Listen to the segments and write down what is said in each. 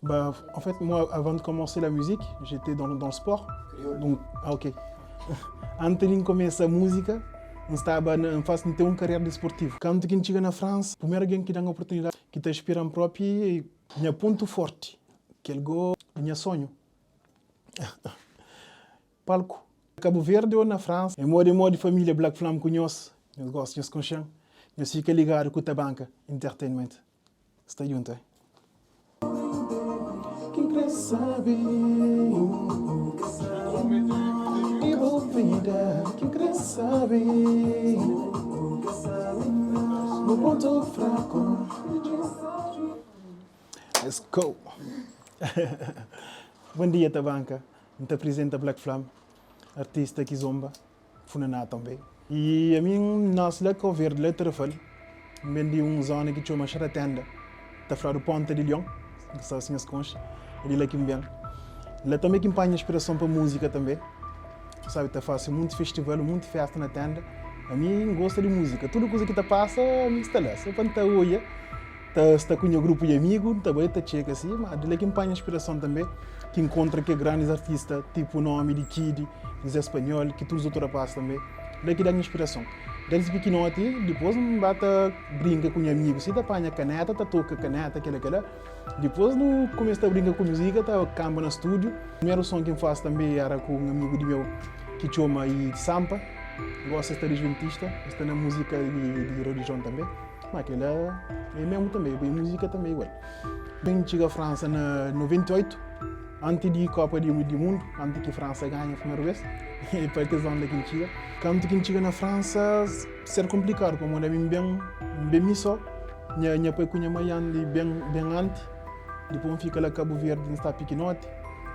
Bah, en fait, moi, avant de commencer la musique, j'étais dans, dans le sport. Donc, ah, ok. Antes de começar a música, N staba na, N fasi, N ten un karera di sportivu. Kantu ki N txiga na Fransa, primeru algen ki da-m oportunidadi, ki ta inspira-m propi, é nha pontu forti, kel go di nha sonhu. Palku. Kabu Verdi ô na Fransa. É modi modi família Black Flam ku nhos. Nhos gosta, nhos konxe-m. Nhos fika ligadu ku Tabanka Entertainment. Sta djuntu, eh. Ki N kre sabe di bu vida Ki N kre sabe bu pontu fraku Let's go! Bon dia Tabanka, N ta prizenta Black Flam, artista kizomba. Funaná tanbe. I ami N nase la Kau Verdi, la Tarrafal. N ben di un zona ki txoma Xaratenda, ta fladu Ponta di Lion, N ka sabe si nhos konxe, é di la ki N ben. La tanbe ki N panha inspirason pa múzika tanbe. Sabe, ta fase munti festival, munti festa na tenda. Ami N gosta di múzika, tudu kuza ki ta pasa ami N sta la. So pa N ta oia, ta sta ku nha grupu di amigu, N ta bai ta txeka si. Ma di la ki N panha inspirason tanbe, ki N kontra ke grandis artista, tipu nomi di Kidy, di Zé Spanhol, ki tudu otu rapaz tanbe. La ki da-m inspirason. Desdi pikinoti, dipôs N ba ta brinka ku nha amigu si, ta panha kaneta, ta toka kaneta, kela kela. Dipôs nu kumesa ta brinka ku muzika, ta kanba na stúdiu. Primeru son ki N fase tanbe éra ku un amigu di meu ki txoma Sampa. Gósi el sta disventista, el sta na muzika di relijion tanbe. Ma kela é mesmu tanbe, e muzika tanbe igual. N txiga Fransa na 98, anti di Kopa di Mundu, anti ki Fransa ganha primeru bes, e pa kes onda ki N txiga. Kantu ki N txiga na Fransa, ser konplikadu, pamodi ami N ben, N ben mi so, nha nha pai ku nha mai andi ben ben anti, dipôs N fika la Kabu Verdi, N sta pikinoti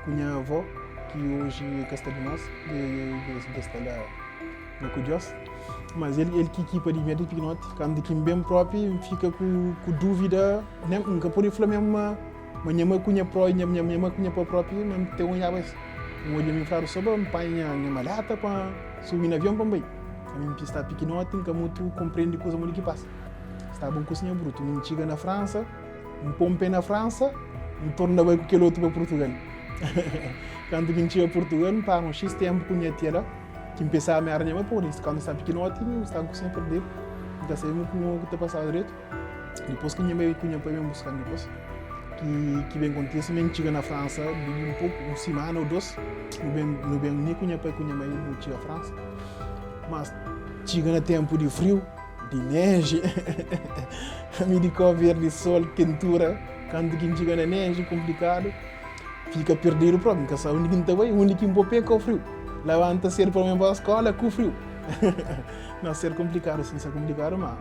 ku nha avó, ki oji ka sta di nos, dja sta la la ku Diós. Mas el el ki ekipa di mi di pikinoti, kantu ki N ben propi N fika ku ku dúvida, nen N ka pode fla mesmu ma ma nha mai ku nha pró nha nha mai ku nha pai propi ma N ten odjaba es. N odja mi N fladu so pa N panha nha nha maleta pa subi na avion pa N bai. Ami N sta pikinoti N ka mutu konprende kuza modi ki pasa. Staba un kusinha brutu. Mi N txiga na Fransa, N pô un pé na Fransa, N torna bai ku kel otu pa Purtugal. Kantu ki N txiga Purtugal N para un xis tenpu ku nha tia la. Ki N pensaba ma éra nha mai, pô, kantu N staba pikinoti, N staba ku sinha perdedu, N ka sabia kuma ku ta pasaba dretu. Dipôs ki nha mai ku nha pai ben buska-m dipôs, ki ki ben kontise ma N txiga na Fransa di un poku, un simana ô dôs, nu ben nu ben mi ku nha pai ku nha mai nu txiga Fransa. Mas txiga na ténpu di friu, di neji, ami di Kau Verdi, sol, kentura, kantu ki N txiga na neji, konplikadu. Fika perdidu propi, N ka sabe undi ki N ta bai, undi ki N bo pé kau friu. Labanta sedu pa mi ba skola ku friu. Não, ser complicado, sim, ser complicado, mas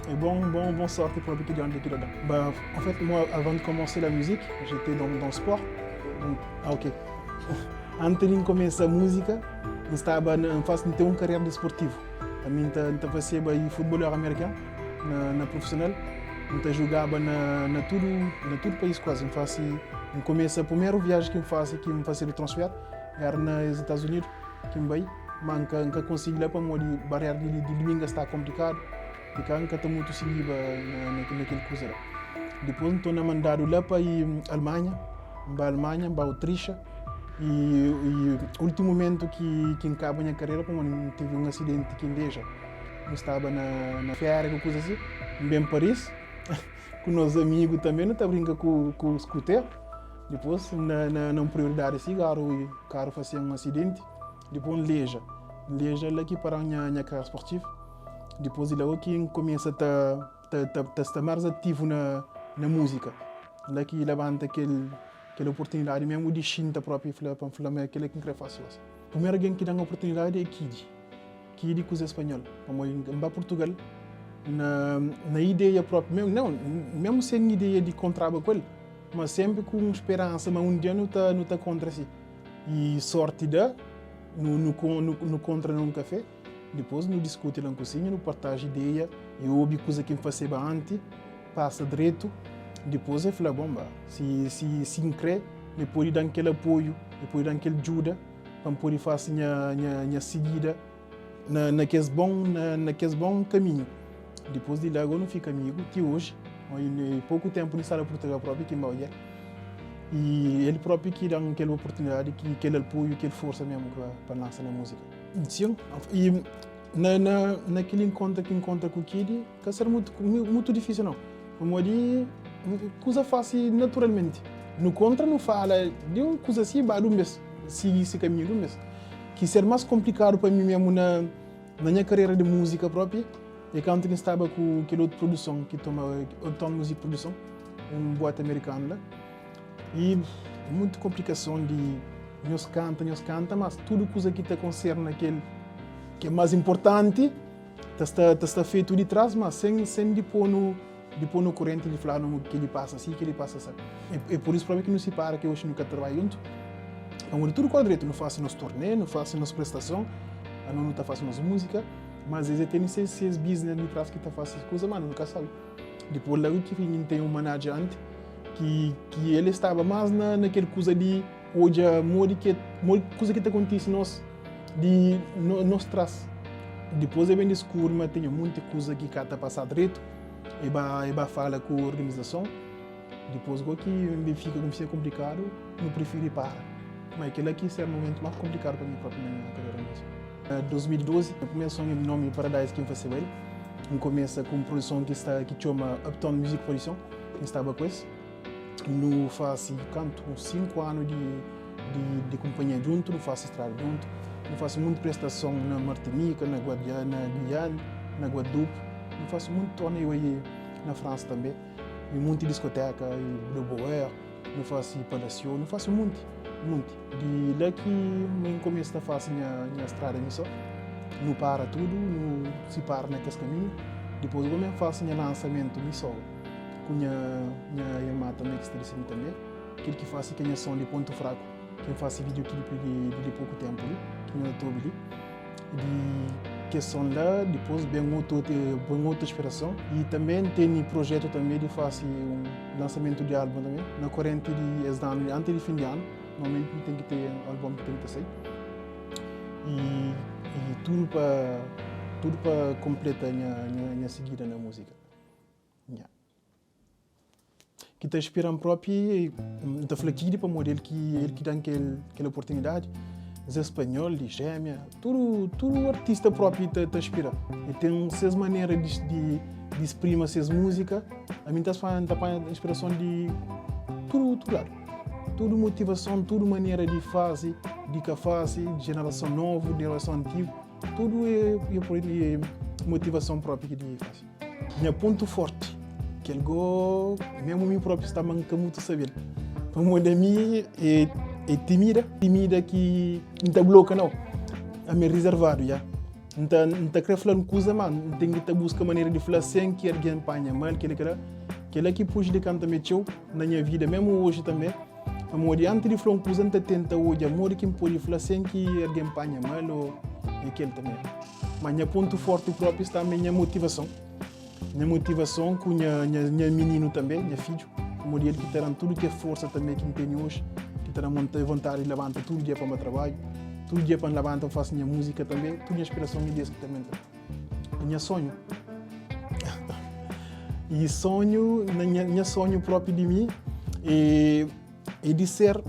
é bom, bom, bom sorte próprio que de onde que dá. Bah, en fait, moi, avant de commencer la musique, j'étais dans, dans le sport. Donc, ah, ok. Antes de começar a música, N staba na, N faz, N ten un carreira desportivo. Ami N ta, N ta faseba aí futbolero americano na, na profissional. N ta jugaba na, na tudu, na tudu país quase. N fasi, N começa, primeiro viagem que N fasi, que N fasi transfer, Era na Estados Unidos ki N bai, ma N ka N ka konsigi la pamodi barera di di linga sta konplikadu i ka N ka ta mutu sigiba na na kel kuza la. Dipôs N torna mandadu la pa Almanha, N bai Almanha, N bai Autrixa i i últimu mumentu ki ki N kaba nha karera pamodi N tevi un asidenti ki N deja, N staba na na féria ku kuza asi, N ben Paris ku nos amigu tanbe nu ta brinka ku ku skuter. Dipôs, na, na, na un prioridadi si, karu, karu fase un asidenti, dipôs N leja. N leja la ki para-m nha, nha karera sportivu. Dipôs di la ô ki N kumesa ta, ta, ta, ta sta más ativu na, na múzika. La ki labanta kel, kel oportunidadi mesmu di xinta própi fla, pa N fla ma é kel-la ki N krê fase gosi. Primeru algen ki da-m oportunidadi é Kidy. Kidy ku Zé Spanhol. Pamodi N ba Purtugal na, na ideia própi, não, mesmu sen ideia di kontraba ku el, Ma senpri ku un speransa ma un dia nu ta nu ta kontra si. I sorti da, nu nu nu kontra na un kafé, dipôs nu diskuti la un kusinha, nu partaja ideia, e obi kuza ki N faseba anti, pasa dretu, dipôs e fla, bon ba, si si si N kre, e pode da-m kel apoiu, e pode da-m kel djuda pa N pode fase nha nha nha sigida. Na, na kes bon, na, na kes bon kaminhu. Dipôs di la, gó nu fika amigu ti oji. E poku ténpu nu sta na Purtugal própi ki N ba odja-l. I el própi ki da-m kel oportunidadi, ki kel apoiu, kel forsa mésmu pa N lansa na múzika. Sin, i na na na kel inkontra ki N kontra ku Kidy, ka ser mutu mutu difísil nau, pamodi kuza fase naturalmenti. Nu kontra, nu fala di un kuza si, ba di un bes, sigi si kaminhu di un bes. Ki ser más konplikadu pa mi mésmu na na nha karera di múzika própi, é kantu ki N staba ku kel otu produson ki toma Uptown Music Produson. un boate amerikanu la i muitu konplikason di nhos kanta, nhos kanta, mas tudu kuza ki ta konserna kel ki é más inportanti ta sta ta sta fetu di tras, mas sen sen di pô-nu di pô-nu korenti di fla-nu kel-li pasa si, kel-li pasa sa. É pur isu própi ki nu sipara ki oxi nu ka trabadja djuntu, pamodi tudu kóre dretu, nu fase nos turné, nu fase nos prestason, ano nu ta fase nos múzika, mas es é tene ses ses business di tras ki ta fase kuza, mas nu ka sabe. Dipôs la ki N ten un manager anti ki ki el estaba más na na kel kuza di odja modi ki modi kuza ki ta kontise nos di no, nos tras. Dipôs el ben diskubri ma tinha munti kuza ki ka ta pasa dretu, e ba e ba fala ku organizason. Dipôs go ki ben fika kumsa komplikadu, nu prifiri para. Ma kel-la ki ser momentu más komplikadu pa mi propi na nha karera múzika. Na 2012, nha primeru son é Nomi Paradise ki N faseba el. N kumesa ku un produson ki sta ki txoma Uptown Music Production, ki N staba ku es. Nu fasi kantu uns 5 anu di di di kunpanhia djuntu, nu fasi strada djuntu, nu fasi monti prestason na Martinika, na Guadiana, na Guyane, na Guadeloupe, nu fasi monti torneiu ai na Fransa tanbe, i monti diskoteka, i Blue Boer, nu fasi Palacio, nu fasi monti, monti. Di la ki N kumesa ta fase nha nha strada mi so. Nu para tudu, nu sipara na kes kaminhu. Dipôs gomi N fase nha lansamentu mi so ku nha nha irma tanbe ki sta di si mi tanbe. Kel ki fase ki é nha son di Pontu Fraku, ki N fase videoklipi di di li poku tenpu li, ki nho ta obi li. Di kes son la, dipôs ben otu ben otu inspirason. I tanbe N tene projetu tanbe di fase un lansamentu di albun tanbe na korenti di es anu, antis di fin di anu. Normalmenti nu ten ki ten album ki ten ki ta sai i i tudu pa tudu pa kompleta nha nha nha sigida na múzika. Nha. Ki ta inspira-m propi, N ta fla Kidy pamodi el ki el ki da-m kel kel oportunidadi. Zé Spanhol, di Gémia, tudu tudu artista propi ta ta inspira-m. E ten ses manera di di di sprima ses múzika. Ami N ta N ta panha inspirason di tudu tudu ladu. Tudu motivason, tudu manera di faze, di ka faze, di jenerason novu, di jenerason antigu, tudu é é motivason propi ki di faze. Nha pontu forti, kel go memu mi propi sta ma N ka mutu sabe-l, pamodi ami é é timida, timida ki N ta bloka nau, ami é rizervadu ya. N ta N ta kre fla un kuza ma N ten ki ta buska manera di fla sen ki algen panha mal, kila kila. Kila ki prujudika-m tanbe txeu na nha vida, mésmu oji tanbe. Pamodi antis di fla un kuza N ta tenta odja modi ki N pode fla sen ki algen panha mal ô é kel tanbe. Má nha pontu fórti própi sta tanbe nha motivason. Nha motivason ku nha nha nha mininu tanbe, nha fidju, pamodi el ki ta da-m tudu ke forsa tanbe ki N tene oji, ki ta da-m vontadi di labanta tudu dia pa N ba trabadju, tudu dia pa N labanta pa N fase nha múzika tanbe, tudu nha inspirason é di es ki tanbe N ta. Nha sonhu. I sonhu, na nha, nha sonhu própi di mi é, é di ser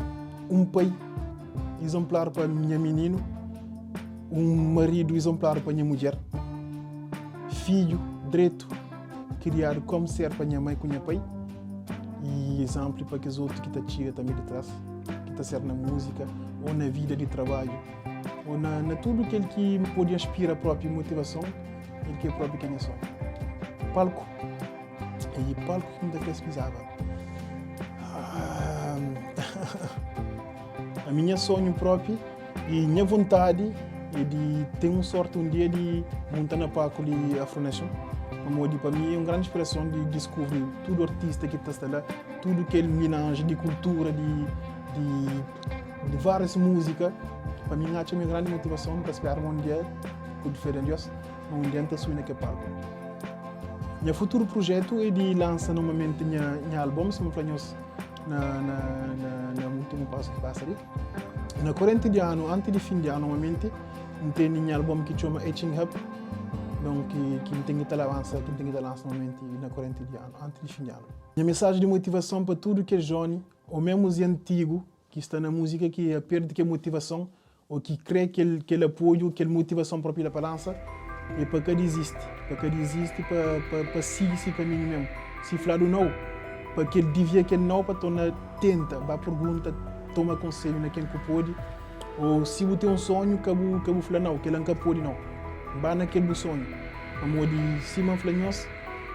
un pai izenplar pa nha mininu, un maridu izenplar pa nha mudjer, fidju dretu, kriadu kom ser pa nha mai ku nha pai i izanplu pa kes otu ki ta txiga tanbe di tras, ki ta ser na múzika ô na vida di trabadju. Ô na, na tudu kel ki pode inspira própi motivason, el ki é própi ki é nha sonhu. Palku. E palku ki N ta krê pisaba. Ah, a minha sonhu própi e nha vontadi é di ten un sorti un dia di monta na palku di Afro Nation. Pamodi pa mi é un grandi inspirason di diskubri tudu artista ki ta sta la, tudu kel milanji di kultura, di, di Di várias múzika, pa mi N atxa mi grandi motivason, N ta spera ma un dia, ku fé na Dios, ma un dia N ta subi na kel palku. Nha futuru prujetu é di lansa novamenti nha nha album, sima N fla nhos na na na na últimu pasu ki pasa li. Na korenti di anu, anti di fin di anu, novamenti N tene nha album ki txoma Etching Up, don ki ki N ten ki ta lansa, ki N ten ki ta lansa novamenti na korenti di anu, anti di fin di anu. Nha mensaji di motivason pa tudu kes joni. Ou memu zi antigu ki sta na muzika ki a perde kel motivason ou ki kre kel kel apoiu, kel motivason propi la pa lansa, e pa ka dizisti, pa ka dizisti pa pa pa sigi si kaminhu memu. Si fladu nau, pa kel divia kel nau pa torna tenta, ba purgunta, toma konselhu na ken ku pode, ou si bu ten un sonhu ka bu ka bu fla nau, kela N ka pode nau. Ba na kel bu sonhu, pamodi sima N fla nhos,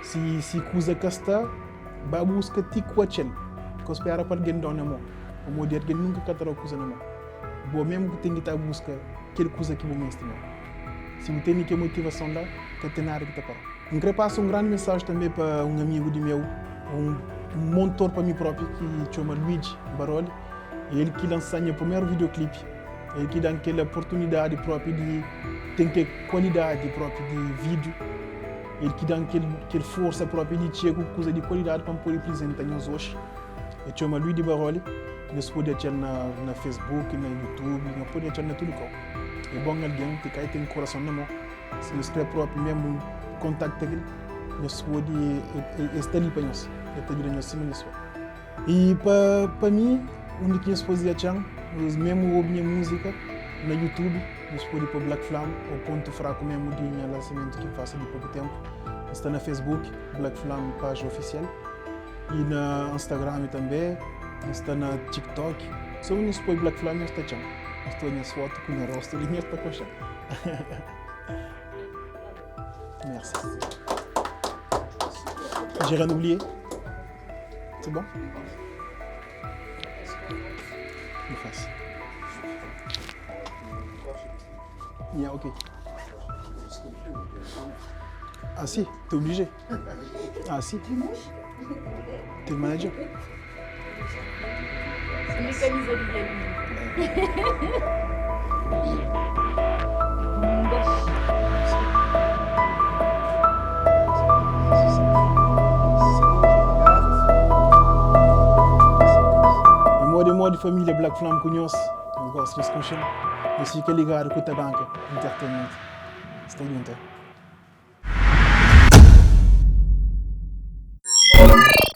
si si kuza ka sta, Ba buska ti ku atxel. Ka spera pa algen dau na mo, pamodi algen nunka ka ta dau kuza na mo. Bo mesmu ku ten ki ta buska kel kuza ki bu meste mesmu. Si bu tene kel motivason la, ka ten nada ki ta parau. N kre pasa un grandi mensaji tanbe pa un amigu di meu, un montor pa mi propi ki txoma Luigi Baroli. É el ki lansa nha primeru videoclipe, é el ki dan kel oportunidadi propi di ten kel kualidadi propi di video. El ki da-m kel kel forsa propi di txega ku kuza di kualidadi pa N pode prizenta nhos oxi. E txoma Luigi Baroli. Nhos pode atxa-l na na Facebook, na YouTube, nhos pode atxa-l na tudu kau. É bon algen, ti ka e ten kurason na mô. Si nhos kre propi mesmu kontakta el, nhos pode, e sta li pa nhos. E ta djuda nhos sima nhos for. E pa pa mi, undi ki nhos pode atxa-m, nhos mesmu obi nha múzika na YouTube. Nhos pode poi Black Flam ou pontu fraku mesmu di nha lansamentu ki N fase di poku tempu. N sta na Facebook, Black Flam pájina ofisial, i na Instagram tanbe, N sta na TikTok. So nhos poi Black Flam nhos ta atxa-m. Nhos ta odja nhas fotu ku nha rostu li, nhos ta konxe-m. Merci. J'ai rien oublié? C'est bon? Nu faz. Yeah, ok. Ah si, t'es obligé. Ah si. T'es le manager. E modi é modi família Black Flam ku nhos. Nhos gosta nhos konxe-m. Nhos fika ligadu ku Tabanka Entertainment. Sta djunta.